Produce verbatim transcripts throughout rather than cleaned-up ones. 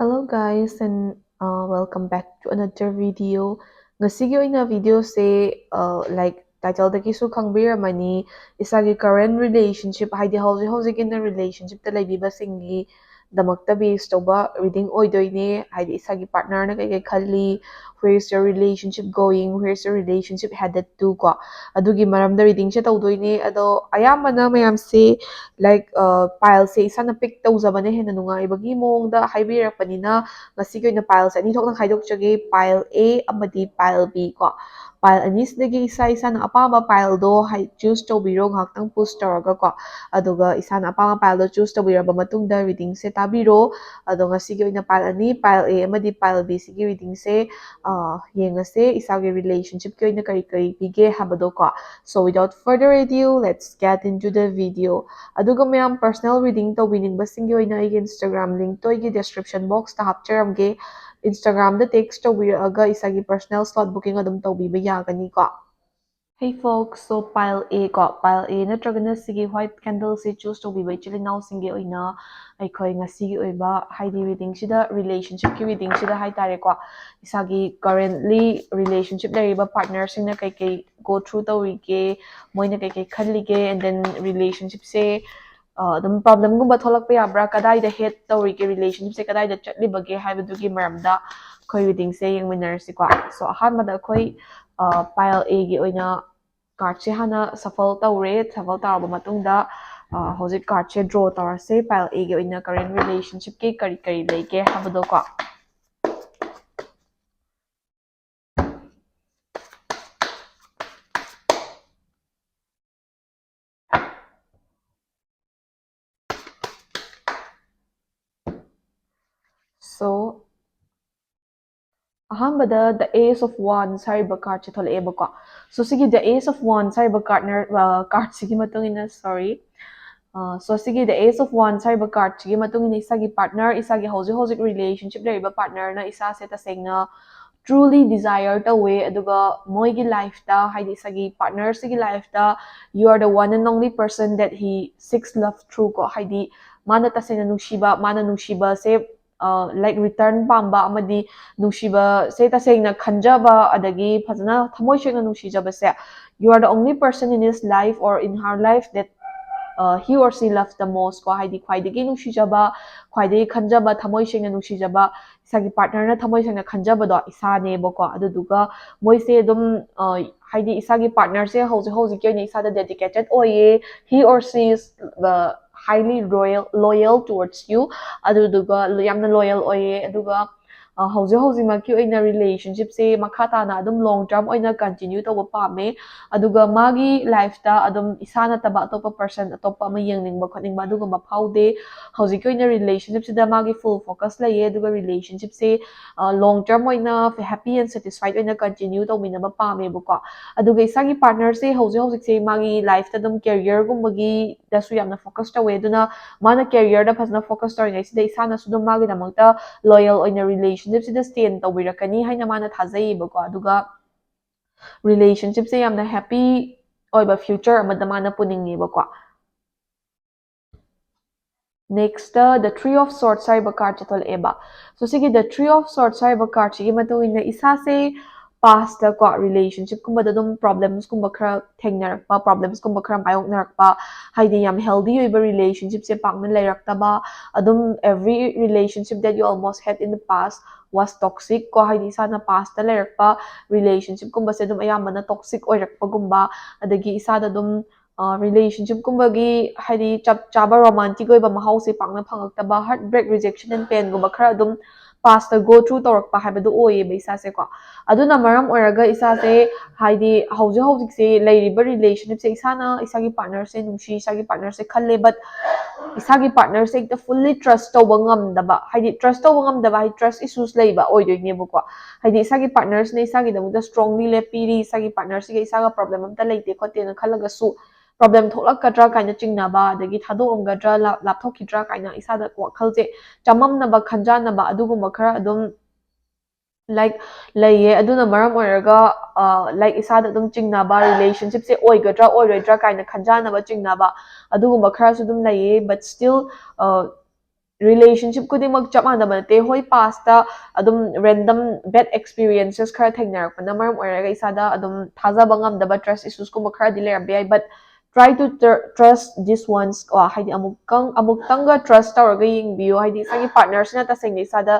Hello guys, and uh, welcome back to another video. ꯉꯁꯤꯒꯤ ꯑꯣꯏꯅ videoꯁꯦ, uh, like, titleꯗꯒꯤꯁꯨ ꯈꯪꯕꯤꯔꯝꯃꯅꯤ, ꯏꯁꯥꯒꯤ current relationship, ꯍꯥꯏꯗꯤ ꯍꯧꯖꯤꯛ ꯍꯧꯖꯤꯛ ꯏꯟꯅ relationshipꯇ ꯂꯩꯕꯤꯕꯁꯤꯡꯒꯤ ꯗꯃꯛꯇ base ꯇꯧꯕ reading ꯑꯣꯏꯗꯣꯏꯅꯦ꯫ ꯍꯥꯏꯗꯤ ꯏꯁꯥꯒꯤ partnerꯅ ꯀꯩ ꯀꯩ ꯈꯜꯂꯤ, where is your relationship going, where is your relationship headed to ꯀꯣ, ꯑꯗꯨꯒꯤ ꯃꯔꯝꯗ readingꯁꯦ ꯇꯧꯗꯣꯏꯅꯦ꯫ ꯑꯗꯣ ꯑꯌꯥꯝꯕꯅ ꯃꯌꯥꯝꯁꯦ, like, pileꯁꯦ ꯏꯁꯥꯅ pick ꯇꯧꯖꯕꯅ ꯍꯦꯟꯅ ꯅꯨꯡꯉꯥꯏꯕꯒꯤ ꯃꯑꯣꯡꯗ ꯍꯥꯏꯕꯤꯔꯛꯄꯅꯤꯅ, ꯉꯁꯤꯒꯤ ꯑꯣꯏꯅ pileꯁꯦ ꯑꯅꯤ ꯊꯣꯛꯅ ꯈꯥꯏꯗꯣꯛꯆꯒꯦ, pile A ꯑꯃꯗꯤ pile B ꯀꯣ꯫ Pile ꯑꯅꯤꯁꯤꯗꯒꯤ ꯏꯁꯥ ꯏꯁꯥꯅ ꯑꯄꯥꯝꯕ pileꯗꯣ ꯍꯥꯏ choose ꯇꯧꯕꯤꯔꯣ, ꯉꯥꯏꯍꯥꯛꯇꯪ pause ꯇꯧꯔꯒ ꯀꯣ꯫ ꯑꯗꯨꯒ ꯏꯁꯥꯅ ꯑꯄꯥꯝꯕ pileꯗꯣ choose ꯇꯧꯕꯤꯔꯕ ꯃꯇꯨꯡꯗ readingꯁꯦ ꯇꯥꯕꯤꯔꯣ꯫ ꯑꯗꯣ ꯉꯁꯤꯒꯤ ꯑꯣꯏꯅ pile ꯑꯅꯤ, pile A ꯑꯃꯗꯤ pile B ꯁꯤꯒꯤ readingꯁꯦ, ꯑ, ꯌꯦꯡꯉꯁꯦ, ꯏꯁꯥꯒꯤ relationshipꯀꯤ ꯑꯣꯏꯅ ꯀꯔꯤ ꯀꯔꯤ ꯄꯤꯒꯦ ꯍꯥꯏꯕꯗꯣ ꯀꯣ꯫ So without further ado, let's get into the video. ꯑꯗꯨꯒ ꯃꯌꯥꯝ personal reading ꯇꯧꯕꯤꯅꯤꯡꯕꯁꯤꯡꯒꯤ ꯑꯣꯏꯅ ꯑꯩꯒꯤ Instagram linkꯇꯣ ꯑꯩꯒꯤ description boxꯇ ꯍꯥꯞꯆꯔꯝꯒꯦ꯫ Instagramꯗ text ꯇꯧꯕꯤꯔꯛꯑꯒ ꯏꯁꯥꯒꯤ personal slot booking ꯑꯗꯨꯝ ꯇꯧꯕꯤꯕ ꯌꯥꯒꯅꯤꯀꯣ꯫ Hey folks, so pile A ꯀꯣ, pile A ꯅꯠꯇ꯭ꯔꯒꯅ ꯁꯤꯒꯤ white candleꯁꯤ choose ꯇꯧꯕꯤꯕ ꯏꯆꯤꯜ ꯏꯅꯥꯎꯁꯤꯡꯒꯤ ꯑꯣꯏꯅ ꯑꯩꯈꯣꯏ ꯉꯁꯤꯒꯤ ꯑꯣꯏꯕ, ꯍꯥꯏꯗꯤ readingꯁꯤꯗ, relationshipꯀꯤ readingꯁꯤꯗ ꯍꯥꯏꯇꯥꯔꯦꯀꯣ, ꯏꯁꯥꯒꯤ currently relationship ꯂꯩꯔꯤꯕ partnerꯁꯤꯡꯅ ꯀꯩꯀꯩ go through ꯇꯧꯔꯤꯒꯦ, ꯃꯣꯏꯅ ꯀꯩꯀꯩ ꯈꯜꯂꯤꯒꯦ, and then relationshipꯁꯦ, ꯑ, ꯑꯗꯨꯝ problemꯒꯨꯝꯕ ꯊꯣꯛꯂꯛꯄ ꯌꯥꯕ꯭ꯔꯥ, ꯀꯗꯥꯏꯗ head ꯇꯧꯔꯤꯒꯦ, relationshipꯁꯦ ꯀꯗꯥꯏꯗ ꯆꯠꯂꯤꯕꯒꯦ ꯍꯥꯏꯕꯗꯨꯒꯤ ꯃꯔꯝꯗ ꯑꯩꯈꯣꯏ readingꯁꯦ ꯌꯦꯡꯃꯤꯟꯅꯔꯁꯤꯀꯣ꯫ So ꯑꯍꯥꯟꯕꯗ ꯑꯩꯈꯣꯏ, ꯑ, pile Aꯒꯤ ꯑꯣꯏꯅ cardꯁꯦ ꯍꯥꯟꯅ shuffle ꯇꯧꯔꯦ꯫ Shuffle ꯇꯧꯔꯕ ꯃꯇꯨꯡꯗ, ꯑ, ꯍꯧꯖꯤꯛ cardꯁꯦ draw ꯇꯧꯔꯁꯦ, pile Aꯒꯤ ꯑꯣꯏꯅ current relationshipꯀꯤ ꯀꯔꯤ ꯀꯔꯤ ꯂꯩꯒꯦ ꯍꯥꯏꯕꯗꯣꯀꯣ꯫ So ꯑꯍꯥꯟꯕꯗ the Ace of Wands ꯍꯥꯏꯔꯤꯕ cardꯁꯦ ꯊꯣꯛꯂꯛꯑꯦꯕꯀꯣ꯫ So ꯁꯤꯒꯤ the Ace of Wands ꯍꯥꯏꯔꯤꯕ cardꯅ, ꯑ, cardꯁꯤꯒꯤ ꯃꯇꯨꯡ ꯏꯟꯅ, sorry, ꯑ, so ꯁꯤꯒꯤ the Ace of Wands ꯍꯥꯏꯔꯤꯕ cardꯁꯤꯒꯤ ꯃꯇꯨꯡ ꯏꯟꯅ ꯏꯁꯥꯒꯤ partner, ꯏꯁꯥꯒꯤ ꯍꯧꯖꯤꯛ ꯍꯧꯖꯤꯛ relationship ꯂꯩꯔꯤꯕ partnerꯅ ꯏꯁꯥꯁꯦ ꯇꯁꯦꯡꯅ truly desire ꯇꯧꯋꯦ, ꯑꯗꯨꯒ ꯃꯣꯏꯒꯤ lifeꯇ, ꯍꯥꯏꯗꯤ ꯏꯁꯥꯒꯤ partnerꯁꯤꯒꯤ lifeꯇ you are the one and only person that he seeks love through ꯀꯣ, ꯍꯥꯏꯗꯤ ꯃꯥꯅ ꯇꯁꯦꯡꯅ ꯅꯨꯡꯁꯤꯕ, ꯃꯥꯅ ꯅꯨꯡꯁꯤꯕꯁꯦ like return ꯄꯥꯝꯕ ꯑꯃꯗꯤ ꯅꯨꯡꯁꯤꯕꯁꯦ ꯇꯁꯦꯡꯅ ꯈꯟꯖꯕ ꯑꯗꯒꯤ ꯐꯖꯅ ꯊꯃꯣꯏ ꯁꯦꯡꯅ ꯅꯨꯡꯁꯤꯖꯕꯁꯦ, you are the only person in his life or in her life that uh, he or she loves the most ꯀꯣ, ꯍꯥꯏꯗꯤ ꯈ꯭ꯋꯥꯏꯗꯒꯤ ꯅꯨꯡꯁꯤꯖꯕ, ꯈ꯭ꯋꯥꯏꯗꯒꯤ ꯈꯟꯖꯕ, ꯊꯃꯣꯏ ꯁꯦꯡꯅ ꯅꯨꯡꯁꯤꯖꯕ, ꯏꯁꯥꯒꯤ partnerꯅ ꯊꯃꯣꯏ ꯁꯦꯡꯅ ꯈꯟꯖꯕꯗꯣ ꯏꯁꯥꯅꯦꯕꯀꯣ꯫ ꯑꯗꯨꯗꯨꯒ ꯃꯣꯏꯁꯦ ꯑꯗꯨꯝ ꯑ, ꯍꯥꯏꯗꯤ ꯏꯁꯥꯒꯤ partnerꯁꯦ ꯍꯧꯖꯤꯛ ꯍꯧꯖꯤꯛꯀꯤ ꯑꯣꯏꯅ ꯏꯁꯥꯗ dedicated ꯑꯣꯏꯌꯦ, he or she is uh, highly loyal loyal towards you, ꯑꯗꯨꯗꯨꯒ ꯌꯥꯝꯅ loyal ꯑꯣꯏꯌꯦ꯫ ꯑꯗꯨꯒ ꯑ, ꯍꯧꯖꯤꯛ ꯍꯧꯖꯤꯛꯃꯛꯀꯤ ꯑꯣꯏꯅ relationshipꯁꯦ ꯃꯈꯥ ꯇꯥꯅ ꯑꯗꯨꯝ long term ꯑꯣꯏꯅ continue ꯇꯧꯕ ꯄꯥꯝꯃꯦ꯫ ꯑꯗꯨꯒ ꯃꯥꯒꯤ lifeꯇ ꯑꯗꯨꯝ ꯏꯁꯥ ꯅꯠꯇꯕ ꯑꯇꯣꯞꯄ person, ꯑꯇꯣꯞꯄ ꯑꯃ ꯌꯦꯡꯅꯤꯡꯕ ꯈꯣꯠꯅꯤꯡꯕ ꯑꯗꯨꯒꯨꯝꯕ ꯐꯥꯎꯗꯦ꯫ ꯍꯧꯖꯤꯛꯀꯤ ꯑꯣꯏꯅ relationshipꯁꯤꯗ ꯃꯥꯒꯤ full focus ꯂꯩꯌꯦ, ꯑꯗꯨꯒ relationshipꯁꯦ long term ꯑꯣꯏꯅ happy and satisfied ꯑꯣꯏꯅ continue ꯇꯧꯃꯤꯟꯅꯕ ꯄꯥꯝꯃꯦꯕꯀꯣ꯫ ꯑꯗꯨꯒ ꯏꯁꯥꯒꯤ partnerꯁꯦ ꯍꯧꯖꯤꯛ ꯍꯧꯖꯤꯛꯁꯦ ꯃꯥꯒꯤ lifeꯇ ꯑꯗꯨꯝ careerꯒꯨꯝꯕꯒꯤꯗꯁꯨ ꯌꯥꯝꯅ focus ꯇꯧꯋꯦ꯫ ꯑꯗꯨꯅ ꯃꯥꯅ careerꯗ ꯐꯖꯅ focus ꯇꯧꯔꯤꯉꯩꯁꯤꯗ ꯏꯁꯥꯅꯁꯨ ꯑꯗꯨꯝ ꯃꯥꯒꯤꯗꯃꯛꯇ loyal ꯑꯣꯏꯅ relationshipꯁꯤꯗ stand ꯇꯧꯕꯤꯔꯛꯀꯅꯤ ꯍꯥꯏꯅ ꯃꯥꯅ ꯊꯥꯖꯩꯌꯦꯕꯀꯣ꯫ ꯑꯗꯨꯒ relationshipꯁꯦ ꯌꯥꯝꯅ happy ꯑꯣꯏꯕ future ꯑꯃꯗ ꯃꯥꯅ ꯄꯨꯅꯤꯡꯉꯦꯕꯀꯣ꯫ Next, the Three of Swords ꯍꯥꯏꯔꯤꯕ cardꯁꯦ ꯊꯣꯛꯂꯛꯑꯦꯕ꯫ So ꯁꯤꯒꯤ the Three of Swords ꯍꯥꯏꯔꯤꯕ cardꯁꯤꯒꯤ ꯃꯇꯨꯡ ꯏꯟꯅ ꯏꯁꯥꯁꯦ pastꯇ ꯀꯣ relationshipꯀꯨꯝꯕꯗ ꯑꯗꯨꯝ problemsꯀꯨꯝꯕ ꯈꯔ ꯊꯦꯡꯅꯔꯛꯄ, problemsꯀꯨꯝꯕ ꯈꯔ ꯃꯥꯌꯣꯛꯅꯔꯛꯄ, ꯍꯥꯏꯗꯤ ꯌꯥꯝ healthy ꯑꯣꯏꯕ relationshipꯁꯦ ꯄꯥꯛꯅ ꯂꯩꯔꯛꯇꯕ, ꯑꯗꯨꯝ every relationship that you almost had in the past was toxic ꯀꯣ, ꯍꯥꯏꯗꯤ ꯏꯁꯥꯅ pastꯇ ꯂꯩꯔꯛꯄ relationshipꯀꯨꯝꯕꯁꯦ ꯑꯗꯨꯝ ꯑꯌꯥꯝꯕꯅ toxic ꯑꯣꯏꯔꯛꯄꯒꯨꯝꯕ, ꯑꯗꯒꯤ ꯏꯁꯥꯗ ꯑꯗꯨꯝ relationshipꯀꯨꯝꯕꯒꯤ ꯍꯥꯏꯗꯤ ꯆꯞ ꯆꯥꯕ romantic ꯑꯣꯏꯕ ꯃꯍꯥꯎꯁꯦ ꯄꯥꯛꯅ ꯐꯪꯉꯛꯇꯕ, heartbreak, rejection and painꯒꯨꯝꯕ ꯈꯔ ꯑꯗꯨꯝ pastꯇ go through ꯇꯧꯔꯛꯄ ꯍꯥꯏꯕꯗꯨ ꯑꯣꯏꯌꯦꯕ ꯏꯁꯥꯁꯦꯀꯣ꯫ ꯑꯗꯨꯅ ꯃꯔꯝ ꯑꯣꯏꯔꯒ ꯏꯁꯥꯁꯦ ꯍꯥꯏꯗꯤ ꯍꯧꯖꯤꯛ ꯍꯧꯖꯤꯛꯁꯦ ꯂꯩꯔꯤꯕ relationshipꯁꯦ ꯏꯁꯥꯅ ꯏꯁꯥꯒꯤ partnerꯁꯦ ꯅꯨꯡꯁꯤ, ꯏꯁꯥꯒꯤ partnerꯁꯦ ꯈꯜꯂꯦ, but ꯏꯁꯥꯒꯤ partnerꯁꯦ ꯍꯦꯛꯇ fully trust ꯇꯧꯕ ꯉꯝꯗꯕ, ꯍꯥꯏꯗꯤ trust ꯇꯧꯕ ꯉꯝꯗꯕ ꯍꯥꯏꯗꯤ trust issues ꯂꯩꯕ ꯑꯣꯏꯗꯣꯏꯅꯦꯕꯀꯣ꯫ ꯍꯥꯏꯗꯤ ꯏꯁꯥꯒꯤ partnerꯁꯤꯅ ꯏꯁꯥꯒꯤꯗꯃꯛꯇ strongly ꯂꯦꯞꯄꯤꯔꯤ, ꯏꯁꯥꯒꯤ partnerꯁꯤꯒ ꯏꯁꯥꯒ problem ꯑꯝꯇ ꯂꯩꯇꯦ ꯈꯣꯠꯇꯦꯅ ꯈꯜꯂꯒꯁꯨ problem ꯊꯣꯛꯂꯛꯀꯗ꯭ꯔꯥ ꯀꯥꯏꯅ ꯆꯤꯡꯅꯕ, ꯑꯗꯒꯤ ꯊꯥꯗꯣꯛꯑꯝꯒꯗ꯭ꯔꯥ, ꯂꯥꯞ- ꯂꯥꯞꯊꯣꯛꯈꯤꯗ꯭ꯔꯥ ꯀꯥꯏꯅ ꯏꯁꯥꯗ ꯋꯥꯈꯜꯁꯦ ꯆꯃꯝꯅꯕ, ꯈꯟꯖꯥꯟꯅꯕ ꯑꯗꯨꯒꯨꯝꯕ ꯈꯔ ꯑꯗꯨꯝ like ꯂꯩꯌꯦ꯫ ꯑꯗꯨꯅ ꯃꯔꯝ ꯑꯣꯏꯔꯒ like ꯏꯁꯥꯗ ꯑꯗꯨꯝ ꯆꯤꯡꯅꯕ, relationshipꯁꯦ ꯑꯣꯏꯒꯗ꯭ꯔꯥ ꯑꯣꯏꯔꯣꯏꯗ꯭ꯔꯥ ꯀꯥꯏꯅ ꯈꯟꯖꯥꯟꯅꯕ, ꯆꯤꯡꯅꯕ ꯑꯗꯨꯒꯨꯝꯕ ꯈꯔꯁꯨ ꯑꯗꯨꯝ ꯂꯩꯌꯦ, but still relationship ꯈꯨꯗꯤꯡꯃꯛ ꯆꯞ ꯃꯥꯟꯅꯕ ꯅꯠꯇꯦ꯫ ꯍꯣꯏ, past ꯑꯗꯨꯝ random bad experiences ꯈꯔ ꯊꯦꯡꯅꯔꯛꯄꯅ ꯃꯔꯝ ꯑꯣꯏꯔꯒ ꯏꯁꯥꯗ ꯑꯗꯨꯝ ꯊꯥꯖꯕ ꯉꯝꯗꯕ trust issues ꯀꯨꯝꯕ ꯈꯔꯗꯤ ꯂꯩꯔꯝꯕ ꯌꯥꯏ, but try to trust this once ꯀꯣ, ꯍꯥꯏꯗꯤ ꯑꯃꯨꯛꯇꯪ ꯑꯃꯨꯛꯇꯪꯒ trust ꯇꯧꯔꯒ ꯌꯦꯡꯕꯤꯌꯨ꯫ ꯍꯥꯏꯗꯤ ꯏꯁꯥꯒꯤ partner ꯁꯤꯅ ꯇꯁꯦꯡꯅ ꯏꯁꯥꯗ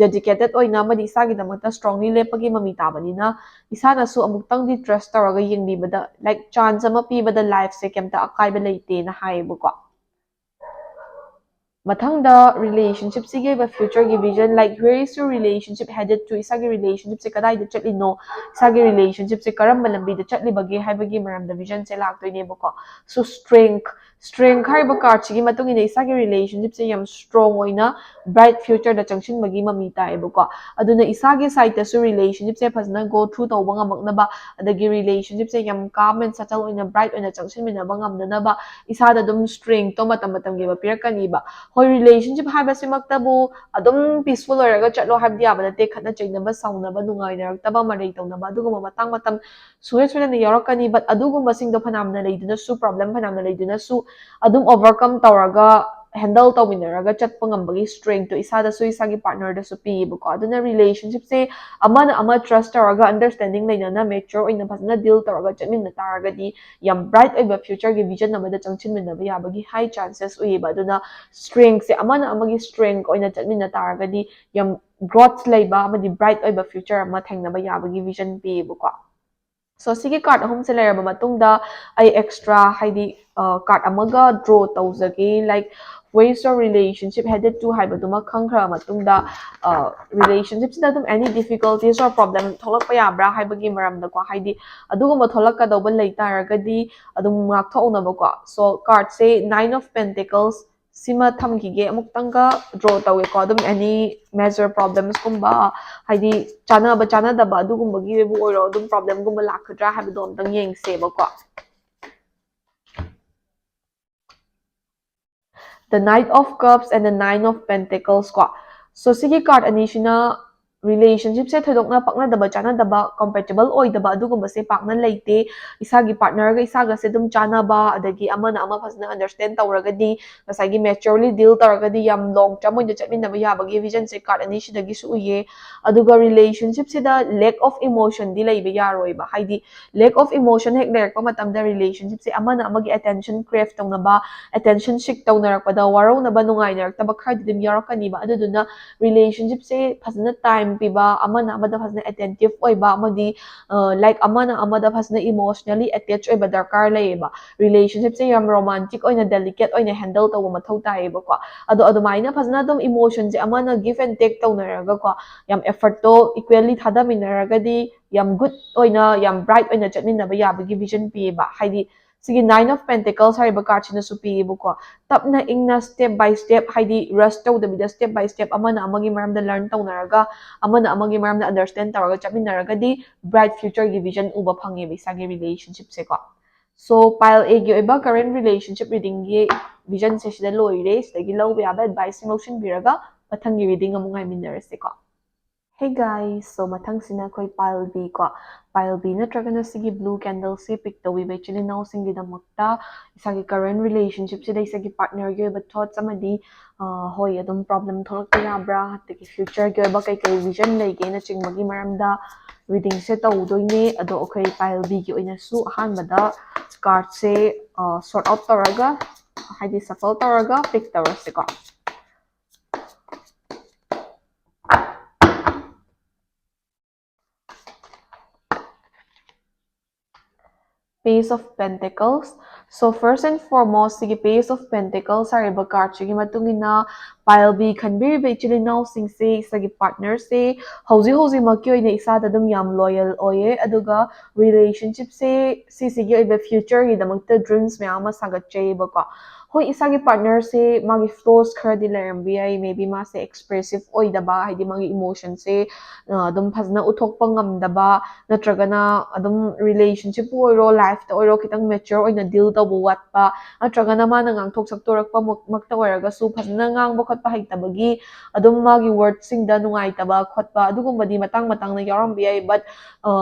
dedicated ꯑꯣꯏꯅ ꯑꯃꯗꯤ ꯏꯁꯥꯒꯤꯗꯃꯛꯇ strongly ꯂꯦꯞꯄꯒꯤ ꯃꯃꯤ ꯇꯥꯕꯅꯤꯅ ꯏꯁꯥꯅꯁꯨ ꯑꯃꯨꯛꯇꯪꯗꯤ trust ꯇꯧꯔꯒ ꯌꯦꯡꯕꯤꯕꯗ, like, chance ꯑꯃ ꯄꯤꯕꯗ life ꯁꯦ ꯀꯩꯝꯇ ꯑꯀꯥꯏꯕ ꯂꯩꯇꯦꯅ ꯍꯥꯏꯌꯦꯕꯀꯣ꯫ ꯃꯊꯪꯗ relationship ꯁꯤꯒꯤ ꯑꯣꯏꯕ future ꯒꯤ vision, like, where is your relationship headed to? ꯏꯁꯥꯒꯤ relationship ꯁꯦ ꯀꯗꯥꯏꯗ ꯆꯠꯂꯤꯅꯣ, ꯏꯁꯥꯒꯤ relationship ꯁꯦ ꯀꯔꯝꯕ ꯂꯝꯕꯤꯗ ꯆꯠꯂꯤꯕꯒꯦ ꯍꯥꯏꯕꯒꯤ ꯃꯔꯝꯗ vision ꯁꯦ ꯂꯥꯛꯇꯣꯏꯅꯦꯕꯀꯣ꯫ So strength, strength ꯍꯥꯏꯔꯤꯕ card ꯁꯤꯒꯤ ꯃꯇꯨꯡ ꯏꯟꯅ ꯏꯁꯥꯒꯤ relationship ꯁꯦ ꯌꯥꯝ strong ꯑꯣꯏꯅ bright future ꯗ ꯆꯪꯁꯤꯟꯕꯒꯤ ꯃꯃꯤ ꯇꯥꯏꯌꯦꯕꯀꯣ꯫ ꯑꯗꯨꯅ ꯏꯁꯥꯒꯤ side ꯇꯁꯨ relationship ꯁꯦ ꯐꯖꯅ go through ꯇꯧꯕ ꯉꯝꯃꯛꯅꯕ, ꯑꯗꯒꯤ relationship ꯁꯦ ꯌꯥꯝ calm and settle ꯑꯣꯏꯅ bright ꯑꯣꯏꯅ ꯆꯪꯁꯤꯟꯃꯤꯟꯅꯕ ꯉꯝꯅꯅꯕ ꯏꯁꯥꯗ ꯑꯗꯨꯝ strength ꯇꯣ ꯃꯇꯝ ꯃꯇꯝꯒꯤ ꯑꯣꯏꯕ ꯄꯤꯔꯛꯀꯅꯤꯕ꯫ ꯍꯣꯏ, relationship ꯍꯥꯏꯕꯁꯤꯃꯛꯇꯕꯨ ꯑꯗꯨꯝ peaceful ꯑꯣꯏꯔꯒ ꯆꯠꯂꯣ ꯍꯥꯏꯕꯗꯤ ꯌꯥꯕ ꯅꯠꯇꯦ꯫ ꯈꯠꯅ ꯆꯩꯅꯕ, ꯁꯥꯎꯅꯕ, ꯅꯨꯡꯉꯥꯏꯅꯔꯛꯇꯕ, ꯃꯔꯩ ꯇꯧꯅꯕ, ꯑꯗꯨꯒꯨꯝꯕ ꯃꯇꯥꯡ ꯃꯇꯝ ꯁꯨꯡꯁꯣꯏ ꯁꯣꯏꯗꯅ ꯌꯥꯎꯔꯛꯀꯅꯤ꯫ But ꯑꯗꯨꯒꯨꯝꯕꯁꯤꯡꯗꯣ ꯐꯅꯌꯥꯝꯅ ꯂꯩꯗꯨꯅꯁꯨ, problem ꯐꯅꯌꯥꯝꯅ ꯂꯩꯗꯨꯅꯁꯨ, ꯑꯗꯨꯝ overcome ꯇꯧꯔꯒ handle ꯇꯧꯃꯤꯟꯅꯔꯒ ꯆꯠꯄ ꯉꯝꯕꯒꯤ strength ꯇꯣ ꯏꯁꯥꯗꯁꯨ, ꯏꯁꯥꯒꯤ partner ꯗꯁꯨ ꯄꯤꯌꯦꯕꯀꯣ꯫ ꯑꯗꯨꯅ relationship ꯁꯦ ꯑꯃꯅ ꯑꯃ trust ꯇꯧꯔꯒ, understanding ꯂꯩꯅꯅ, mature ꯑꯣꯏꯅ ꯐꯖꯅ deal ꯇꯧꯔꯒ ꯆꯠꯃꯤꯟꯅ ꯇꯥꯔꯒꯗꯤ ꯌꯥꯝ bright ꯑꯣꯏꯕ future ꯒꯤ vision ꯑꯃꯗ ꯆꯪꯁꯤꯟꯃꯤꯟꯅꯕ ꯌꯥꯕꯒꯤ high chances ꯎꯏꯌꯦꯕ꯫ ꯑꯗꯨꯅ strength ꯁꯦ ꯑꯃꯅ ꯑꯃꯒꯤ strength ꯑꯣꯏꯅ ꯆꯠꯃꯤꯟꯅ ꯇꯥꯔꯒꯗꯤ ꯌꯥꯝ growth ꯂꯩꯕ ꯑꯃꯗꯤ bright ꯑꯣꯏꯕ future ꯑꯃ ꯊꯦꯡꯅꯕ ꯌꯥꯕꯒꯤ vision ꯄꯤꯌꯦꯕꯀꯣ꯫ So ꯁꯤꯒꯤ card ꯑꯍꯨꯝꯁꯦ ꯂꯩꯔꯕ ꯃꯇꯨꯡꯗ ꯑꯩ extra, ꯍꯥꯏꯗꯤ, card ꯑꯃꯒ draw ꯇꯧꯖꯒꯦ, like, where is your relationship headed to ꯍꯥꯏꯕꯗꯨꯃ ꯈꯪꯈ꯭ꯔꯕ ꯃꯇꯨꯡꯗ, relationship ꯁꯤꯗ ꯑꯗꯨꯝ any difficulties or problem ꯊꯣꯛꯂꯛꯄ ꯌꯥꯕ꯭ꯔꯥ ꯍꯥꯏꯕꯒꯤ ꯃꯔꯝꯗꯀꯣ, ꯍꯥꯏꯗꯤ ꯑꯗꯨꯒꯨꯝꯕ ꯊꯣꯛꯂꯛꯀꯗꯧꯕ ꯂꯩ ꯇꯥꯔꯒꯗꯤ ꯑꯗꯨꯝ ꯉꯥꯛꯊꯣꯛꯎꯅꯕꯀꯣ꯫ So card say Nine of Pentacles ꯁꯤꯃ ꯊꯝꯈꯤꯒꯦ꯫ ꯑꯃꯨꯛꯇꯪꯒ draw ꯇꯧꯒꯦꯀꯣ꯫ ꯑꯗꯨꯝ any major problems ꯀꯨꯝꯕ, ꯍꯥꯏꯗꯤ ꯆꯥꯅꯕ ꯆꯥꯅꯗꯕ ꯑꯗꯨꯒꯨꯝꯕꯒꯤ ꯑꯣꯏꯕꯨ ꯑꯣꯏꯔꯣ, ꯑꯗꯨꯝ problem ꯒꯨꯝꯕ ꯂꯥꯛꯀꯗ꯭ꯔꯥ ꯍꯥꯏꯕꯗꯣ ꯑꯝꯇꯪ ꯌꯦꯡꯁꯦꯕꯀꯣ꯫ The Knight of Cups and the Nine of Pentacles ꯀꯣ꯫ So ꯁꯤꯒꯤ card ꯑꯅꯤꯁꯤꯅ relationship ꯁꯦ ꯊꯣꯏꯗꯣꯛꯅ ꯄꯛꯅꯗꯕ, ꯆꯥꯟꯅꯗꯕ, compatible ꯑꯣꯏꯗꯕ ꯑꯗꯨꯒꯨꯝꯕꯁꯦ ꯄꯥꯛꯅ ꯂꯩꯇꯦ꯫ ꯏꯁꯥꯒꯤ partner ꯒ ꯏꯁꯥꯒꯁꯦ ꯑꯗꯨꯝ ꯆꯥꯟꯅꯕ, ꯑꯗꯒꯤ ꯑꯃꯅ ꯑꯃ ꯐꯖꯅ understand ꯇꯧꯔꯒꯗꯤ ꯉꯁꯥꯏꯒꯤ maturely deal ꯇꯧꯔꯒꯗꯤ ꯌꯥꯝ long term ꯑꯣꯏꯅ ꯆꯠꯃꯤꯟꯅꯕ ꯌꯥꯕꯒꯤ vision ꯁꯦ card ꯑꯅꯤꯁꯤꯗꯒꯤꯁꯨ ꯎꯏꯌꯦ꯫ ꯑꯗꯨꯒ relationship ꯁꯤꯗ lack of emotion ꯗꯤ ꯂꯩꯕ ꯌꯥꯔꯣꯏꯕ꯫ ꯍꯥꯏꯗꯤ lack of emotion ꯍꯦꯛ ꯂꯩꯔꯛꯄ ꯃꯇꯝꯗ relationship ꯁꯦ ꯑꯃꯅ ꯑꯃꯒꯤ attention crave ꯇꯧꯅꯕ, attention seek ꯇꯧꯅꯔꯛꯄꯗ ꯋꯥꯔꯧꯅꯕ, ꯅꯨꯡꯉꯥꯏꯅꯔꯛꯇꯕ ꯈꯔꯗꯤ ꯑꯗꯨꯝ ꯌꯥꯎꯔꯛꯀꯅꯤꯕ꯫ ꯑꯗꯨꯗꯨꯅ relationship ꯁꯦ ꯐꯖꯅ time ꯄꯤꯕ, ꯑꯃꯅ ꯑꯃꯗ ꯐꯖꯅ attentive ꯑꯣꯏꯕ, ꯑꯃꯗꯤ ꯑ, like ꯑꯃꯅ ꯑꯃꯗ ꯐꯖꯅ emotionally attach ꯑꯣꯏꯕ ꯗꯔꯀꯥꯔ ꯂꯩꯌꯦꯕ꯫ Relationship ꯁꯦ ꯌꯥꯝ romantic ꯑꯣꯏꯅ, delicate ꯑꯣꯏꯅ handle ꯇꯧꯕ ꯃꯊꯧ ꯇꯥꯏꯌꯦꯕꯀꯣ꯫ ꯑꯗꯣ ꯑꯗꯨꯃꯥꯏꯅ ꯐꯖꯅ ꯑꯗꯨꯝ emotion ꯁꯦ ꯑꯃꯅ give and take ꯇꯧꯅꯔꯒꯀꯣ, ꯌꯥꯝ effort ꯇꯣ equally ꯊꯥꯗꯃꯤꯟꯅꯔꯒꯗꯤ ꯌꯥꯝ good ꯑꯣꯏꯅ, ꯌꯥꯝ bright ꯑꯣꯏꯅ ꯆꯠꯃꯤꯟꯅꯕ ꯌꯥꯕꯒꯤ vision ꯄꯤꯌꯦꯕ꯫ ꯍꯥꯏꯗꯤ ꯁꯤꯒꯤ Nine of Pentacles ꯍꯥꯏꯔꯤꯕ card ꯁꯤꯅꯁꯨ ꯄꯤꯌꯦꯕꯀꯣ꯫ ꯇꯞꯅ ꯏꯪꯅ step by step, ꯍꯥꯏꯗꯤ rush ꯇꯧꯗꯕꯤꯗ step by step ꯑꯃꯅ ꯑꯃꯒꯤ ꯃꯔꯝꯗ learn ꯇꯧꯅꯔꯒ, ꯑꯃꯅ ꯑꯃꯒꯤ ꯃꯔꯝꯗ understand ꯇꯧꯔꯒ ꯆꯠꯃꯤꯟꯅꯔꯒꯗꯤ bright future ꯒꯤ vision ꯎꯕ ꯐꯪꯉꯦꯕ ꯏꯁꯥꯒꯤ relationship ꯁꯦꯀꯣ꯫ So pile A ꯒꯤ ꯑꯣꯏꯕ current relationship reading ꯒꯤ vision ꯁꯦ ꯁꯤꯗ ꯂꯣꯏꯔꯦ꯫ ꯁꯤꯗꯒꯤ ꯂꯧꯕ ꯌꯥꯕ advice ꯁꯤꯡ ꯂꯧꯁꯤꯟꯕꯤꯔꯒ ꯃꯊꯪꯒꯤ reading ꯑꯃꯨꯛ ꯉꯥꯏꯃꯤꯟꯅꯔꯁꯦꯀꯣ꯫ Hey guys, so ꯃꯊꯪꯁꯤꯅ ꯑꯩꯈꯣꯏ pile B ꯀꯣ꯫ Pile B ꯅꯠꯇ꯭ꯔꯒꯅ ꯁꯤꯒꯤ blue candle ꯁꯤ pick ꯇꯧꯕꯤꯕ ꯏꯆꯤꯜ ꯏꯅꯥꯎꯁꯤꯡꯒꯤꯗꯃꯛꯇ ꯏꯁꯥꯒꯤ current relationship ꯁꯤꯗ ꯏꯁꯥꯒꯤ partner ꯒꯤ ꯑꯣꯏꯕ thoughts ꯑꯃꯗꯤ, ꯑ, ꯍꯣꯏ, ꯑꯗꯨꯝ problem ꯊꯣꯛꯂꯛꯄ ꯌꯥꯕ꯭ꯔꯥ, ꯑꯗꯒꯤ future ꯒꯤ ꯑꯣꯏꯕ ꯀꯩꯀꯩ vision ꯂꯩꯒꯦꯅ ꯆꯤꯡꯕꯒꯤ ꯃꯔꯝꯗ reading ꯁꯦ ꯇꯧꯗꯣꯏꯅꯦ꯫ ꯑꯗꯣ ꯑꯩꯈꯣꯏ pile B ꯒꯤ ꯑꯣꯏꯅꯁꯨ ꯑꯍꯥꯟꯕꯗ card ꯁꯦ, ꯑ, sort out ꯇꯧꯔꯒ, ꯍꯥꯏꯗꯤ shuffle ꯇꯧꯔꯒ pick ꯇꯧꯔꯁꯤꯀꯣ꯫ Page of Pentacles. So first and foremost, ꯁꯤꯒꯤ Page of Pentacles ꯍꯥꯏꯔꯤꯕ card ꯁꯤꯒꯤ ꯃꯇꯨꯡ ꯏꯟꯅ pile B ꯈꯟꯕꯤꯔꯤꯕ ꯏꯆꯤꯜ ꯏꯅꯥꯎꯁꯤꯡꯁꯦ, ꯏꯁꯥꯒꯤ partner ꯁꯦ ꯍꯧꯖꯤꯛ ꯍꯧꯖꯤꯛꯃꯛꯀꯤ ꯑꯣꯏꯅ ꯏꯁꯥꯗ ꯑꯗꯨꯝ ꯌꯥꯝ loyal ꯑꯣꯏꯌꯦ, ꯑꯗꯨꯒ relationship ꯁꯦ ꯁꯤꯁꯤꯒꯤ ꯑꯣꯏꯕ future ꯒꯤꯗꯃꯛꯇ dreams ꯃꯌꯥꯝ ꯑꯃ ꯁꯥꯒꯠꯆꯩꯌꯦꯕꯀꯣ꯫ ꯍꯣꯏ, ꯏꯁꯥꯒꯤ ꯄꯥꯔꯠꯅꯔꯁꯦ ꯃꯥꯒꯤ ꯐ꯭ꯂꯣꯁ ꯈꯔꯗꯤ ꯂꯩꯔꯝꯕ ꯌꯥꯏ꯫ ꯃꯦꯕꯤ ꯃꯥꯁꯦ ꯑꯦꯛꯁꯄ꯭ꯔꯦꯁꯤꯞ ꯑꯣꯏꯗꯕ, ꯍꯥꯏꯗꯤ ꯃꯥꯒꯤ ꯏꯃꯣꯁꯟꯁꯦ ꯑꯗꯨꯝ ꯐꯖꯅ ꯎꯠꯊꯣꯛꯄ ꯉꯝꯗꯕ, ꯅꯠꯇ꯭ꯔꯒꯅ ꯑꯗꯨꯝ ꯔꯤꯂꯦꯁꯟꯁꯤꯞꯄꯨ ꯑꯣꯏꯔꯣ, ꯂꯥꯏꯐꯇ ꯑꯣꯏꯔꯣ, ꯈꯤꯇꯪ ꯃꯦꯆ꯭ꯌꯣꯔ ꯑꯣꯏꯅ ꯗꯤꯜ ꯇꯧꯕ ꯋꯥꯠꯄ, ꯅꯠꯇ꯭ꯔꯒꯅ ꯃꯥꯅ ꯉꯥꯡꯊꯣꯛ ꯁꯛꯇꯣꯔꯛꯄ ꯃꯛ- ꯃꯛꯇ ꯑꯣꯏꯔꯒꯁꯨ ꯐꯖꯅ ꯉꯥꯡꯕ ꯈꯣꯠꯄ ꯍꯩꯇꯕꯒꯤ ꯑꯗꯨꯝ ꯃꯥꯒꯤ ꯋꯥꯔꯗꯁꯤꯡꯗ ꯅꯨꯡꯉꯥꯏꯇꯕ ꯈꯣꯠꯄ ꯑꯗꯨꯒꯨꯝꯕꯗꯤ ꯃꯇꯥꯡ ꯃꯇꯥꯡꯅ ꯌꯥꯎꯔꯝꯕ ꯌꯥꯏ꯫ ꯕꯠ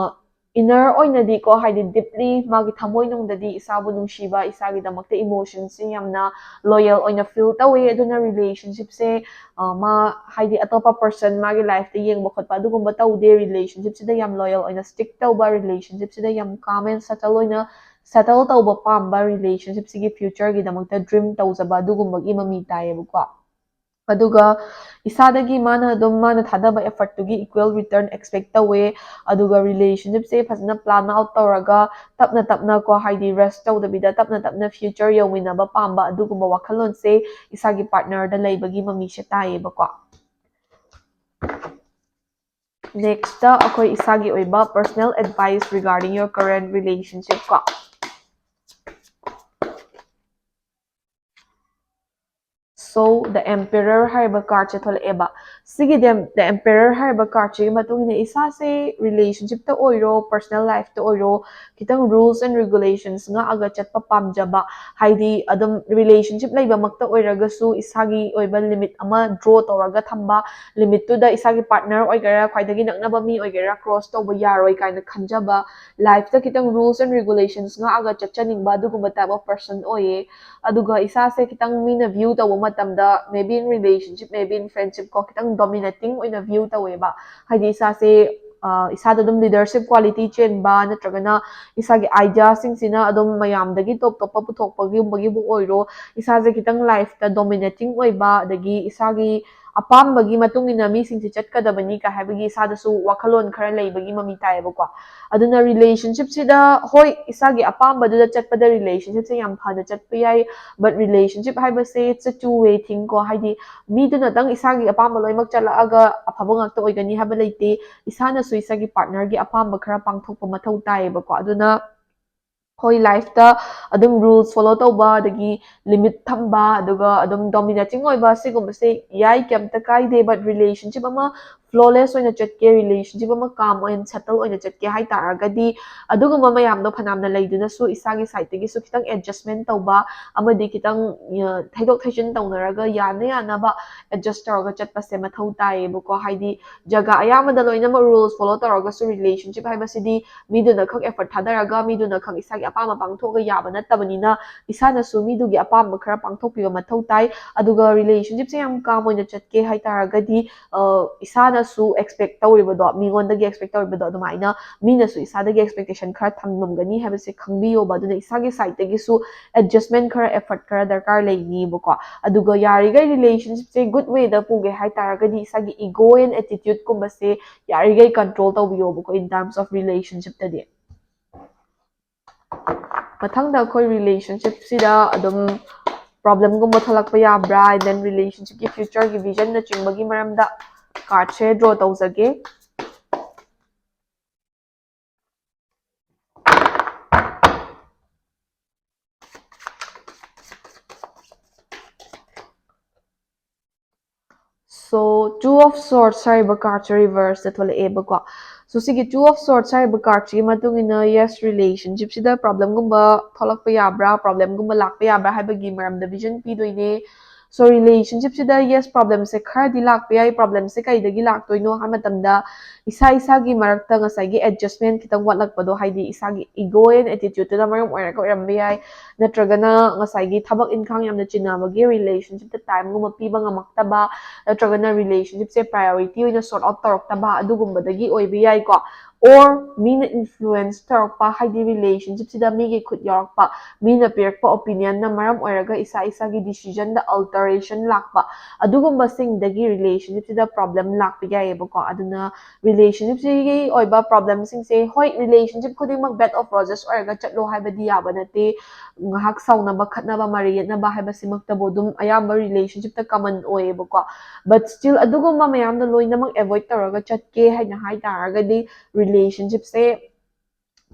ꯏꯟꯅꯔ ꯑꯣꯏꯅꯗꯤꯀꯣ, ꯍꯥꯏꯗꯤ ꯗꯤꯞꯂꯤ ꯃꯥꯒꯤ ꯊꯃꯣꯏꯅꯨꯡꯗꯗꯤ ꯏꯁꯥꯕꯨ ꯅꯨꯡꯁꯤꯕ, ꯏꯁꯥꯒꯤꯗꯃꯛꯇ ꯏꯃꯣꯁꯟꯁꯤ ꯌꯥꯝꯅ ꯂꯣꯌꯦꯜ ꯑꯣꯏꯅ ꯐꯤꯜ ꯇꯧꯋꯤ꯫ ꯑꯗꯨꯅ ꯔꯤꯂꯦꯁꯟꯁꯤꯞꯁꯦ ꯃꯥ, ꯍꯥꯏꯗꯤ ꯑꯇꯣꯞꯄ ꯄꯔꯁꯟ ꯃꯥꯒꯤ ꯂꯥꯏꯐꯇ ꯌꯦꯡꯕ ꯈꯣꯠꯄ ꯑꯗꯨꯒꯨꯝꯕ ꯇꯧꯗꯦ꯫ ꯔꯤꯂꯦꯁꯟꯁꯤꯞꯁꯤꯗ ꯌꯥꯝ ꯂꯣꯌꯦꯜ ꯑꯣꯏꯅ ꯁ꯭ꯇꯤꯛ ꯇꯧꯕ, ꯔꯤꯂꯦꯁꯟꯁꯤꯞꯁꯤꯗ ꯌꯥꯝ ꯀꯥꯝ ꯑꯦꯟ ꯁꯇꯜ ꯑꯣꯏꯅ ꯁꯦꯇꯜ ꯇꯧꯕ ꯄꯥꯝꯕ, ꯔꯤꯂꯦꯁꯟꯁꯤꯞꯁꯤꯒꯤ ꯐ꯭ꯌꯨꯆꯔꯒꯤꯗꯃꯛꯇ ꯗ꯭ꯔꯤꯝ ꯇꯧꯖꯕ ꯑꯗꯨꯒꯨꯝꯕꯒꯤ ꯃꯃꯤ ꯇꯥꯏꯌꯦꯕꯀꯣ꯫ ꯑꯗꯨꯒ ꯏꯁꯥꯗꯒꯤ ꯃꯥꯅ ꯑꯗꯨꯝ ꯃꯥꯅ ꯊꯥꯗꯕ ꯑꯦꯐꯔꯠꯇꯨꯒꯤ ꯏꯀ꯭ꯋꯦꯜ ꯔꯤꯇꯔꯟ ꯑꯦꯛꯁꯄꯦꯛ ꯇꯧꯋꯦ꯫ ꯑꯗꯨꯒ ꯔꯤꯂꯦꯁꯟꯁꯤꯞꯁꯦ ꯐꯖꯅ ꯄ꯭ꯂꯥꯟ ꯑꯥꯎꯠ ꯇꯧꯔꯒ ꯇꯞꯅ ꯇꯞꯅ ꯀꯣ, ꯍꯥꯏꯗꯤ ꯔꯁ ꯇꯧꯗꯕꯤꯗ ꯇꯞꯅ ꯇꯞꯅ ꯐ꯭ꯌꯨꯆꯔ ꯌꯧꯃꯤꯟꯅꯕ ꯄꯥꯝꯕ ꯑꯗꯨꯒꯨꯝꯕ ꯋꯥꯈꯜꯂꯣꯟꯁꯦ ꯏꯁꯥꯒꯤ ꯄꯥꯔꯠꯅꯔꯗ ꯂꯩꯕꯒꯤ ꯃꯃꯤꯁꯦ ꯇꯥꯏꯌꯦꯕꯀꯣ꯫ ꯅꯦꯛꯁꯇ ꯑꯩꯈꯣꯏ ꯏꯁꯥꯒꯤ ꯑꯣꯏꯕ personal advice regarding your current relationship ꯀꯣ꯫ So, the Emperor ꯍꯥꯏꯔꯤꯕ ꯀꯥꯔꯠꯁꯦ ꯊꯣꯛꯂꯛꯑꯦꯕ꯫ ꯁꯤꯒꯤ ꯗꯦꯝ-, the Emperor ꯍꯥꯏꯔꯤꯕ ꯀꯥꯔꯠꯁꯤꯒꯤ ꯃꯇꯨꯡ ꯏꯟꯅ ꯏꯁꯥꯁꯦ ꯔꯤꯂꯦꯁꯟꯁꯤꯞꯇ ꯑꯣꯏꯔꯣ, ꯄꯔꯁꯅꯦꯜ ꯂꯥꯏꯐꯇ ꯑꯣꯏꯔꯣ, ꯈꯤꯇꯪ ꯔꯨꯜꯁ ꯑꯦꯟ ꯔꯤꯒꯨꯂꯦꯁꯟꯁ ꯉꯥꯛꯑꯒ ꯆꯠꯄ ꯄꯥꯝꯖꯕ, ꯍꯥꯏꯗꯤ ꯑꯗꯨꯝ ꯔꯤꯂꯦꯁꯟꯁꯤꯞ ꯂꯩꯕꯃꯛꯇ ꯑꯣꯏꯔꯒꯁꯨ ꯏꯁꯥꯒꯤ ꯑꯣꯏꯕ ꯂꯤꯃꯤꯠ ꯑꯃ ꯗ꯭ꯔꯣ ꯇꯧꯔꯒ ꯊꯝꯕ, ꯂꯤꯃꯤꯠꯇꯨꯗ ꯏꯁꯥꯒꯤ ꯄꯥꯔꯠꯅꯔ ꯑꯣꯏꯒꯦꯔꯥ, ꯈ꯭ꯋꯥꯏꯗꯒꯤ ꯅꯛꯅꯕ ꯃꯤ ꯑꯣꯏꯒꯦꯔꯥ, ꯀ꯭ꯔꯣꯁ ꯇꯧꯕ ꯌꯥꯔꯣꯏ ꯀꯥꯏꯅ ꯈꯟꯖꯕ, ꯂꯥꯏꯐꯇ ꯈꯤꯇꯪ ꯔꯨꯜꯁ ꯑꯦꯟ ꯔꯤꯒꯨꯂꯦꯁꯟꯁ ꯉꯥꯛꯑꯒ ꯆꯠꯆꯅꯤꯡꯕ ꯑꯗꯨꯒꯨꯝꯕ ꯇꯥꯏꯞ ꯑꯣꯐ ꯄꯔꯁꯟ ꯑꯣꯏꯌꯦ꯫ ꯑꯗꯨꯒ ꯏꯁꯥꯁꯦ ꯈꯤꯇꯪ ꯃꯤꯅ ꯚ꯭ꯌꯨ ꯇꯧꯕ ꯃꯇꯝꯗ, maybe in relationship, maybe in friendship ꯀꯣ, ꯈꯤꯇꯪ ꯗꯣꯃꯤꯅꯦꯇꯤꯡ ꯑꯣꯏꯅ ꯚ꯭ꯌꯨ ꯇꯧꯋꯦꯕ꯫ ꯍꯥꯏꯗꯤ ꯏꯁꯥꯁꯦ, ꯑ, ꯏꯁꯥꯗ ꯑꯗꯨꯝ ꯂꯤꯗꯔꯁꯤꯞ ꯀ꯭ꯋꯥꯂꯤꯇꯤ ꯆꯦꯟꯕ, ꯅꯠꯇ꯭ꯔꯒꯅ ꯏꯁꯥꯒꯤ ꯑꯥꯏꯗꯤꯌꯥꯁꯤꯡꯁꯤꯅ ꯑꯗꯨꯝ ꯃꯌꯥꯝꯗꯒꯤ ꯇꯣꯞ ꯇꯣꯞꯄ ꯄꯨꯊꯣꯛꯄꯒꯨꯝꯕꯒꯤꯕꯨ ꯑꯣꯏꯔꯣ, ꯏꯁꯥꯁꯦ ꯈꯤꯇꯪ ꯂꯥꯏꯐꯇ ꯗꯣꯃꯤꯅꯦꯇꯤꯡ ꯑꯣꯏꯕ, ꯑꯗꯒꯤ ꯏꯁꯥꯒꯤ ꯑꯄꯥꯝꯕꯒꯤ ꯃꯇꯨꯡ ꯏꯟꯅ ꯃꯤꯁꯤꯡꯁꯦ ꯆꯠꯀꯗꯕꯅꯤ ꯀꯥꯏ ꯍꯥꯏꯕꯒꯤ ꯏꯁꯥꯗꯁꯨ ꯋꯥꯈꯜꯂꯣꯟ ꯈꯔ ꯂꯩꯕꯒꯤ ꯃꯃꯤ ꯇꯥꯏꯌꯦꯕꯀꯣ꯫ ꯑꯗꯨꯅ ꯔꯤꯂꯦꯁꯟꯁꯤꯞꯁꯤꯗ, ꯍꯣꯏ, ꯏꯁꯥꯒꯤ ꯑꯄꯥꯝꯕꯗꯨꯗ ꯆꯠꯄꯗ ꯔꯤꯂꯦꯁꯟꯁꯤꯞꯁꯦ ꯌꯥꯝ ꯐꯅ ꯆꯠꯄ ꯌꯥꯏ, but relationship ꯍꯥꯏꯕꯁꯦ it's a two way thing ꯀꯣ, ꯍꯥꯏꯗꯤ ꯃꯤꯗꯨꯅꯇꯪ ꯏꯁꯥꯒꯤ ꯑꯄꯥꯝꯕ ꯂꯣꯏꯅꯃꯛ ꯆꯠꯂꯛꯑꯒ ꯑꯐꯕ ꯉꯥꯛꯇ ꯑꯣꯏꯒꯅꯤ ꯍꯥꯏꯕ ꯂꯩꯇꯦ꯫ ꯏꯁꯥꯅꯁꯨ ꯏꯁꯥꯒꯤ ꯄꯥꯔꯠꯅꯔꯒꯤ ꯑꯄꯥꯝꯕ ꯈꯔ ꯄꯥꯡꯊꯣꯛꯄ ꯃꯊꯧ ꯇꯥꯏꯌꯦꯕꯀꯣ꯫ ꯑꯗꯨꯅ ꯑꯩꯈꯣꯏ ꯂꯥꯏꯐꯇ ꯑꯗꯨꯝ ꯔꯨꯜꯁ ꯐꯣꯂꯣ ꯇꯧꯕ, ꯑꯗꯒꯤ ꯂꯤꯃꯤꯠ ꯊꯝꯕ, ꯑꯗꯨꯒ ꯑꯗꯨꯝ ꯗꯣꯃꯤꯅꯦꯇꯤꯡ ꯑꯣꯏꯕ, ꯁꯤꯒꯨꯝꯕꯁꯦ ꯌꯥꯏ, ꯀꯩꯝꯇ ꯀꯥꯏꯗꯦ꯫ ꯕꯠ ꯔꯤꯂꯦꯁꯟꯁꯤꯞ ꯑꯃ ꯐ꯭ꯂꯣꯂꯦꯁ ꯑꯣꯏꯅ ꯆꯠꯀꯦ, ꯔꯤꯂꯦꯁꯟꯁꯤꯞ ꯑꯃ ꯀꯥꯝ ꯑꯣꯏꯅ ꯁꯦꯇꯜ ꯑꯣꯏꯅ ꯆꯠꯀꯦ ꯍꯥꯏ ꯇꯥꯔꯒꯗꯤ, ꯑꯗꯨꯒꯨꯝꯕ ꯃꯌꯥꯝꯗꯣ ꯐꯅꯌꯥꯝꯅ ꯂꯩꯗꯨꯅꯁꯨ ꯏꯁꯥꯒꯤ ꯁꯥꯏꯠꯇꯒꯤꯁꯨ ꯈꯤꯇꯪ ꯑꯦꯗꯖꯁꯃꯦꯟ ꯇꯧꯕ ꯑꯃꯗꯤ ꯈꯤꯇꯪ, ꯑ, ꯊꯩꯗꯣꯛ ꯊꯩꯖꯤꯟ ꯇꯧꯅꯔꯒ ꯌꯥꯅ ꯌꯥꯅꯕ ꯑꯦꯗꯖꯁ ꯇꯧꯔꯒ ꯆꯠꯄꯁꯦ ꯃꯊꯧ ꯇꯥꯏꯌꯦꯕꯀꯣ꯫ ꯍꯥꯏꯗꯤ ꯖꯒꯥ ꯑꯌꯥꯝꯕꯗ ꯂꯣꯏꯅꯃꯛ ꯔꯨꯜꯁ ꯐꯣꯂꯣ ꯇꯧꯔꯒꯁꯨ ꯔꯤꯂꯦꯁꯟꯁꯤꯞ ꯍꯥꯏꯕꯁꯤꯗꯤ ꯃꯤꯗꯨꯅ ꯈꯛ ꯑꯦꯐꯔꯠ ꯊꯥꯗꯔꯒ, ꯃꯤꯗꯨꯅ ꯈꯛ ꯏꯁꯥꯒꯤ ꯑꯄꯥꯝꯕ ꯄꯥꯡꯊꯣꯛꯑꯒ ꯌꯥꯕ ꯅꯠꯇꯕꯅꯤꯅ, ꯏꯁꯥꯅꯁꯨ ꯃꯤꯗꯨꯒꯤ ꯑꯄꯥꯝꯕ ꯈꯔ ꯄꯥꯡꯊꯣꯛꯄꯤꯕ ꯃꯊꯧ ꯇꯥꯏ꯫ ꯑꯗꯨꯒ ꯔꯤꯂꯦꯁꯟꯁꯤꯞꯁꯦ ꯌꯥꯝ ꯀꯥꯝ ꯑꯣꯏꯅ ꯆꯠꯀꯦ ꯍꯥꯏ ꯇꯥꯔꯒꯗꯤ, ꯑ, ꯏꯁꯥꯅꯁꯨ ꯑꯦꯛꯁꯄꯦꯛ ꯇꯧꯔꯤꯕꯗꯣ, ꯃꯤꯉꯣꯟꯗꯒꯤ ꯑꯦꯛꯁꯄꯦꯛ ꯇꯧꯔꯤꯕꯗꯣ, ꯑꯗꯨꯃꯥꯏꯅ ꯃꯤꯅꯁꯨ ꯏꯁꯥꯗꯒꯤ ꯑꯦꯛꯁꯄꯦꯛꯇꯦꯁꯟ ꯈꯔ ꯊꯝꯂꯝꯒꯅꯤ ꯍꯥꯏꯕꯁꯦ ꯈꯪꯕꯤꯌꯣꯕ꯫ ꯑꯗꯨꯅ ꯏꯁꯥꯒꯤ ꯁꯥꯏꯠꯇꯒꯤꯁꯨ ꯑꯦꯗꯖꯁꯃꯦꯟ ꯈꯔ, ꯑꯦꯐꯔꯠ ꯈꯔ ꯗꯔꯀꯥꯔ ꯂꯩꯅꯤꯕꯀꯣ꯫ ꯑꯗꯨꯒ ꯌꯥꯔꯤꯈꯩ ꯔꯤꯂꯦꯁꯟꯁꯤꯞꯁꯦ ꯒꯨꯗ ꯋꯦꯗ ꯄꯨꯒꯦ ꯍꯥꯏ ꯇꯥꯔꯒꯗꯤ ꯏꯁꯥꯒꯤ ꯏꯒꯣ ꯑꯦꯟ ꯑꯦꯇꯤꯇ꯭ꯌꯨꯠꯀꯨꯝꯕꯁꯦ ꯌꯥꯔꯤꯈꯩ ꯀꯟꯇ꯭ꯔꯣꯜ ꯇꯧꯕꯤꯌꯣꯕꯀꯣ, in terms of relationshipꯇꯗꯤ꯫ ꯃꯊꯪꯗ ꯑꯩꯈꯣꯏ ꯔꯤꯂꯦꯁꯟꯁꯤꯞꯁꯤꯗ ꯑꯗꯨꯝ ꯄ꯭ꯔꯣꯕ꯭ꯂꯦꯝꯒꯨꯝꯕ ꯊꯣꯛꯂꯛꯄ ꯌꯥꯕ꯭ꯔꯥ, and then relationshipꯀꯤ futureꯒꯤ visionꯅꯆꯤꯡꯕꯒꯤ ꯃꯔꯝꯗ cardꯁꯦ draw ꯇꯧꯖꯒꯦ꯫ So, Two of Swords ꯍꯥꯏꯔꯤꯕ cardꯁꯦ reverseꯇ ꯊꯣꯛꯂꯛꯑꯦꯕꯀꯣ꯫ So, ꯁꯤꯒꯤ Two of Swords ꯍꯥꯏꯔꯤꯕ cardꯁꯤꯒꯤ ꯃꯇꯨꯡ ꯏꯟꯅ, yes, relationshipꯁꯤꯗ problemꯒꯨꯝꯕ ꯊꯣꯛꯂꯛꯄ ꯌꯥꯕ꯭ꯔꯥ, problemꯒꯨꯝꯕ ꯂꯥꯛꯄ ꯌꯥꯕ꯭ꯔꯥ ꯍꯥꯏꯕꯒꯤ ꯃꯔꯝꯗ vision ꯄꯤꯗꯣꯏꯅꯦ꯫ So, relationshipꯁꯤꯗ, yes, problemꯁꯦ ꯈꯔꯗꯤ ꯂꯥꯛꯄ ꯌꯥꯏ꯫ Problemꯁꯦ ꯀꯩꯗꯒꯤ ꯂꯥꯛꯇꯣꯏꯅꯣ ꯍꯥꯏꯕ ꯃꯇꯝꯗ, ꯏꯁꯥ ꯏꯁꯥꯒꯤ ꯃꯔꯛꯇ ꯉꯁꯥꯏꯒꯤ adjustment ꯈꯤꯇꯪ ꯋꯥꯠꯂꯛꯄꯗꯣ, ꯍꯥꯏꯗꯤ ꯏꯁꯥꯒꯤ ego and attitudeꯇꯨꯅ ꯃꯔꯝ ꯑꯣꯏꯔꯒ ꯑꯣꯏꯔꯝꯕ ꯌꯥꯏ, ꯅꯠꯇ꯭ꯔꯒꯅ ꯉꯁꯥꯏꯒꯤ ꯊꯕꯛ ꯏꯪꯈꯥꯡ ꯌꯥꯝꯅ ꯆꯤꯟꯅꯕꯒꯤ relationshipꯇ timeꯒꯨꯝꯕ ꯄꯤꯕ ꯉꯝꯃꯛꯇꯕ, ꯅꯠꯇ꯭ꯔꯒꯅ relationshipꯁꯦ priority ꯑꯣꯏꯅ sort out ꯇꯧꯔꯛꯇꯕ, ꯑꯗꯨꯒꯨꯝꯕꯗꯒꯤ ꯑꯣꯏꯕ ꯌꯥꯏꯀꯣ꯫ Or ꯃꯤꯅ influence ꯇꯧꯔꯛꯄ, ꯍꯥꯏꯗꯤ relationshipꯁꯤꯗ ꯃꯤꯒꯤ ꯈꯨꯠ ꯌꯥꯎꯔꯛꯄ, ꯃꯤꯅ ꯄꯤꯔꯛꯄ opinionꯅ ꯃꯔꯝ ꯑꯣꯏꯔꯒ ꯏꯁꯥ ꯏꯁꯥꯒꯤ decisionꯗ alteration ꯂꯥꯛꯄ, ꯑꯗꯨꯒꯨꯝꯕꯁꯤꯡꯗꯒꯤ relationshipꯁꯤꯗ problem ꯂꯥꯛꯄ ꯌꯥꯏꯌꯦꯕꯀꯣ꯫ ꯑꯗꯨꯅ relationshipꯁꯤꯒꯤ ꯑꯣꯏꯕ problemꯁꯤꯡꯁꯦ, ꯍꯣꯏ, relationship ꯈꯨꯗꯤꯡꯃꯛ bed of roses ꯑꯣꯏꯔꯒ ꯆꯠꯂꯣ ꯍꯥꯏꯕꯗꯤ ꯌꯥꯕ ꯅꯠꯇꯦ꯫ ꯉꯥꯏꯍꯥꯛ ꯁꯥꯎꯅꯕ, ꯈꯠꯅꯕ, ꯃꯔꯩ ꯌꯦꯠꯅꯕ ꯍꯥꯏꯕꯁꯤꯃꯛꯇꯕꯨ ꯑꯗꯨꯝ ꯑꯌꯥꯝꯕ relationshipꯇ common ꯑꯣꯏꯌꯦꯕꯀꯣ꯫ But still, ꯑꯗꯨꯒꯨꯝꯕ ꯃꯌꯥꯝꯗꯣ ꯂꯣꯏꯅꯃꯛ avoid ꯇꯧꯔꯒ ꯆꯠꯀꯦ ꯍꯥꯏꯅ ꯍꯥꯏ ꯇꯥꯔꯒꯗꯤ, relationshipꯁꯦ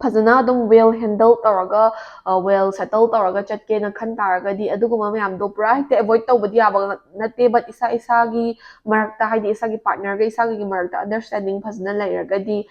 ꯐꯖꯅ ꯑꯗꯨꯝ well handle ꯇꯧꯔꯒ, well settle ꯇꯧꯔꯒ ꯆꯠꯀꯦꯅ ꯈꯟ ꯇꯥꯔꯒꯗꯤ, ꯑꯗꯨꯒꯨꯝꯕ ꯃꯌꯥꯝꯗꯣ ꯄꯨꯔꯥ ꯍꯦꯛꯇ avoid ꯇꯧꯕꯗꯤ ꯌꯥꯕ ꯅꯠꯇꯦ, but ꯏꯁꯥ ꯏꯁꯥꯒꯤ ꯃꯔꯛꯇ, ꯍꯥꯏꯗꯤ ꯏꯁꯥꯒꯤ partnerꯒ ꯏꯁꯥꯒꯤ ꯃꯔꯛꯇ understanding ꯐꯖꯅ ꯂꯩꯔꯒꯗꯤ,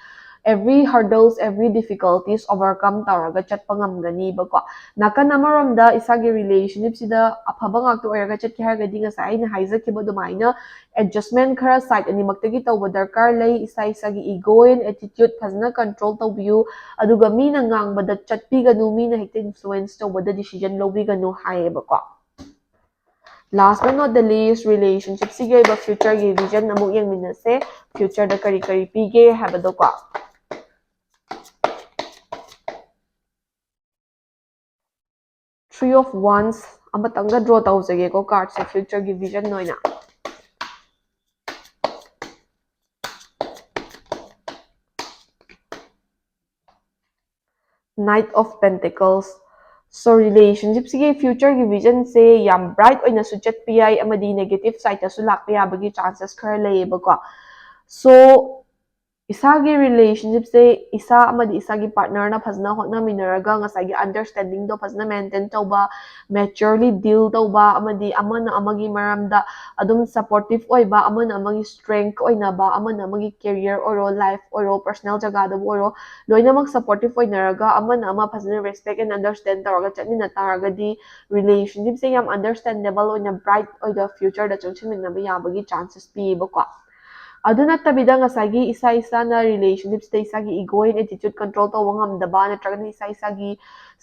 every hurdles, every difficulties overcome ꯇꯧꯔꯒ ꯆꯠꯄ ꯉꯝꯒꯅꯤꯕꯀꯣ꯫ ꯅꯥꯀꯟ ꯑꯃꯔꯣꯝꯗ ꯏꯁꯥꯒꯤ relationshipꯁꯤꯗ ꯑꯐꯕ ꯉꯥꯛꯇ ꯑꯣꯏꯔꯒ ꯆꯠꯀꯦ ꯍꯥꯏꯔꯒꯗꯤ, ꯉꯁꯥꯏ ꯑꯩꯅ ꯍꯥꯏꯖꯈꯤꯕ ꯑꯗꯨꯃꯥꯏꯅ adjustment ꯈꯔ side ꯑꯅꯤꯃꯛꯇꯒꯤ ꯇꯧꯕ ꯗꯔꯀꯥꯔ ꯂꯩ꯫ ꯏꯁꯥ ꯏꯁꯥꯒꯤ ego and attitude ꯐꯖꯅ control ꯇꯧꯕꯤꯌꯨ, ꯑꯗꯨꯒ ꯃꯤꯅ ꯉꯥꯡꯕꯗ ꯆꯠꯄꯤꯒꯅꯨ, ꯃꯤꯅ ꯍꯦꯛꯇ influence ꯇꯧꯕꯗ decision ꯂꯧꯕꯤꯒꯅꯨ ꯍꯥꯏꯌꯦꯕꯀꯣ꯫ Last but not the least, relationshipꯁꯤꯒꯤ ꯑꯣꯏꯕ futureꯒꯤ vision ꯑꯃꯨꯛ ꯌꯦꯡꯃꯤꯟꯅꯁꯦ꯫ Futureꯗ ꯀꯔꯤ ꯀꯔꯤ ꯄꯤꯒꯦ ꯍꯥꯏꯕꯗꯣꯀꯣ꯫ Three of Wands ꯑꯃꯇꯪꯒ draw ꯇꯧꯖꯒꯦꯀꯣ, cardꯁꯦ futureꯒꯤ vision ꯑꯣꯏꯅ꯫ Knight of Pentacles. So, relationshipꯁꯤꯒꯤ futureꯒꯤ visionꯁꯦ ꯌꯥꯝ bright ꯑꯣꯏꯅꯁꯨ ꯆꯠꯄ ꯌꯥꯏ, ꯑꯃꯗꯤ negative sideꯇꯁꯨ ꯂꯥꯛꯄ ꯌꯥꯕꯒꯤ chances ꯈꯔ ꯂꯩꯌꯦꯕꯀꯣ꯫ So, ꯏꯁꯥꯒꯤ relationshipꯁꯦ ꯏꯁꯥ ꯑꯃꯗꯤ ꯏꯁꯥꯒꯤ partnerꯅ ꯐꯖꯅ ꯍꯣꯠꯅꯃꯤꯟꯅꯔꯒ, ꯉꯁꯥꯏꯒꯤ understandingꯗꯣ ꯐꯖꯅ maintain ꯇꯧꯕ, maturely deal ꯇꯧꯕ, ꯑꯃꯗꯤ ꯑꯃꯅ ꯑꯃꯒꯤ ꯃꯔꯝꯗ ꯑꯗꯨꯝ supportive ꯑꯣꯏꯕ, ꯑꯃꯅ ꯑꯃꯒꯤ strength ꯑꯣꯏꯅꯕ, ꯑꯃꯅ ꯑꯃꯒꯤ career ꯑꯣꯏꯔꯣ, life ꯑꯣꯏꯔꯣ, personal ꯖꯒꯥꯗꯕꯨ ꯑꯣꯏꯔꯣ, ꯂꯣꯏꯅꯃꯛ supportive ꯑꯣꯏꯅꯔꯒ, ꯑꯃꯅ ꯑꯃ ꯐꯖꯅ respect and understand ꯇꯧꯔꯒ ꯆꯠꯃꯤꯟꯅ ꯇꯥꯔꯒꯗꯤ, relationshipꯁꯦ ꯌꯥꯝ understandable ꯑꯣꯏꯅ, bright ꯑꯣꯏꯅ futureꯗ ꯆꯪꯁꯤꯟꯃꯤꯟꯅꯕ ꯌꯥꯕꯒꯤ chances ꯄꯤꯌꯦꯕꯀꯣ꯫ ꯑꯗꯨ ꯅꯠꯇꯕꯤꯗ, ꯉꯁꯥꯏꯒꯤ ꯏꯁꯥ ꯏꯁꯥꯅ relationshipꯁꯤꯗ ꯏꯁꯥꯒꯤ ego and attitude control ꯇꯧꯕ ꯉꯝꯗꯕ, ꯅꯠꯇ꯭ꯔꯒꯅ ꯏꯁꯥ ꯏꯁꯥꯒꯤ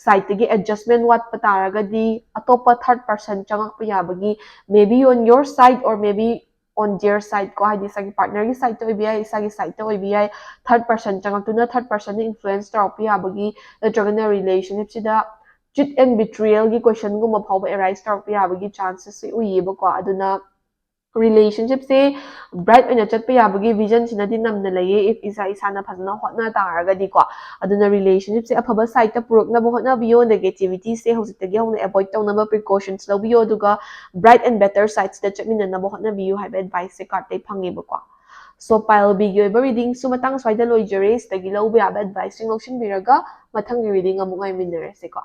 sideꯇꯒꯤ adjustment ꯋꯥꯠꯄ ꯇꯥꯔꯒꯗꯤ, ꯑꯇꯣꯞꯄ third person ꯆꯪꯉꯛꯄ ꯌꯥꯕꯒꯤ, maybe on your side or maybe on their side ꯀꯣ, ꯍꯥꯏꯗꯤ ꯏꯁꯥꯒꯤ partnerꯒꯤ sideꯇ ꯑꯣꯏꯕ ꯌꯥꯏ, ꯏꯁꯥꯒꯤ sideꯇ ꯑꯣꯏꯕ ꯌꯥꯏ, third person ꯆꯪꯉꯛꯇꯨꯅ third personꯅ influence ꯇꯧꯔꯛꯄ ꯌꯥꯕꯒꯤ, ꯅꯠꯇ꯭ꯔꯒꯅ relationshipꯁꯤꯗ cheat and betrayalꯒꯤ questionꯒꯨꯝꯕ ꯐꯥꯎꯕ arise ꯇꯧꯔꯛꯄ ꯌꯥꯕꯒꯤ chancesꯁꯦ ꯎꯏꯌꯦꯕꯀꯣ꯫ ꯑꯗꯨꯅ relationshipꯁꯦ bright ꯑꯣꯏꯅ ꯆꯠꯄ ꯌꯥꯕꯒꯤ visionꯁꯤꯅꯗꯤ ꯅꯝꯅ ꯂꯩꯌꯦ, if ꯏꯁꯥ ꯏꯁꯥꯅ ꯐꯖꯅ ꯍꯣꯠꯅ ꯇꯥꯔꯒꯗꯤꯀꯣ꯫ ꯑꯗꯨꯅ relationshipꯁꯦ ꯑꯐꯕ sideꯇ ꯄꯨꯔꯛꯅꯕ ꯍꯣꯠꯅꯕꯤꯌꯣ, negativityꯁꯦ ꯍꯧꯖꯤꯛꯇꯒꯤ ꯍꯧꯅ avoid ꯇꯧꯅꯕ precautions ꯂꯧꯕꯤꯌꯣ, ꯑꯗꯨꯒ bright and better sideꯁꯤꯗ ꯆꯠꯃꯤꯟꯅꯅꯕ ꯍꯣꯠꯅꯕꯤꯌꯨ ꯍꯥꯏꯕ adviceꯁꯦ cardꯇꯩ ꯐꯪꯉꯦꯕꯀꯣ꯫ So, pile B ꯒꯤ ꯑꯣꯏꯕ reading ꯁꯨ ꯃꯇꯥꯡ ꯁ꯭ꯋꯥꯏꯗ ꯂꯣꯏꯖꯔꯦ꯫ ꯁꯤꯗꯒꯤ ꯂꯧꯕ ꯌꯥꯕ advice ꯁꯤꯡ ꯂꯧꯁꯤꯟꯕꯤꯔꯒ ꯃꯊꯪꯒꯤ reading ꯑꯃꯨꯛ ꯉꯥꯏꯃꯤꯟꯅꯔꯁꯤꯀꯣ꯫